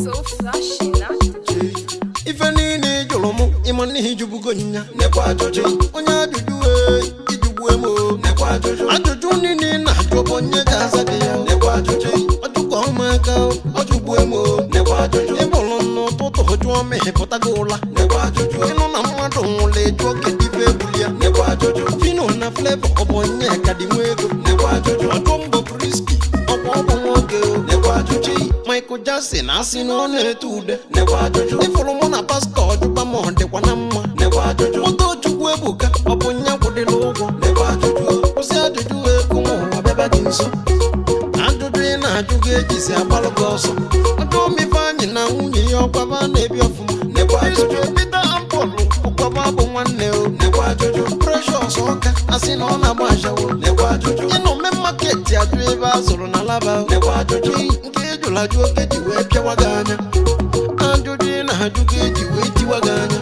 So flashy, not Ife niile ị jụrụ mụ, ịma n'ihi jụbugo nya. Nekwa ajụjụ. Onye ajụjụ, ee, ijụgbu m o. Nekwa ajụjụ. Ajụjụ niile ị na-ajụ bụ onye ga-aza gị ya. Nekwa ajụjụ. Ọjụkọ ụmụaka o, ọjụgbu m o. Nekwa ajụjụ. Ịbụrụ n'ụtụtụ jụọ m, ịpụtago ụla. Nekwa ajụjụ. Ịnụ na mmadụ nwụrụ, eju oke ife egbuli ya. Nekwa ajụjụ. Fino na Flavor, ọ bụ onye ka dị nwe ego? Nekwa ajụjụ. Ọjụ mbọ Briski, ọkwa ọ bụ nwoke o. Nekwa ajụjụ. Michael Jackson asị na ọ na-ete ude. Nekwa ajụjụ. Ịfụrụ mụ na pastọ, ọjụkwa ma ọ dịkwa na mma. Nekwa ajụjụ. Moto Chukwu Ebuka, ọ bụ nya kwụdịla ụgwọ? Nekwa ajụjụ. Kwụsị ajụjụ, ekwu m ụwa bịaba gị nso. Ajụjụ ị na-ajụ gị ejizi agbalụ gị ọsọ. Ọjụ Ifeanyị na nwunye ya, ọkwaba na-ebi ọfụma. Nekwa ajụjụ. Peter and Paul, ọkwaba bụ nwanne o. Nekwa ajụjụ. Precious Ọka asị na ọ na-agba ashawo. Nekwa ajụjụ. Ịnọ mme market, ajụ ebe a zụrụ na laba o. Nekwa ajụjụ. Nke ejụrụ ajụ oke ji wee pịawa gị anya. Ajụjụ ị na-ajụ gị eji wee tiwa gị anya.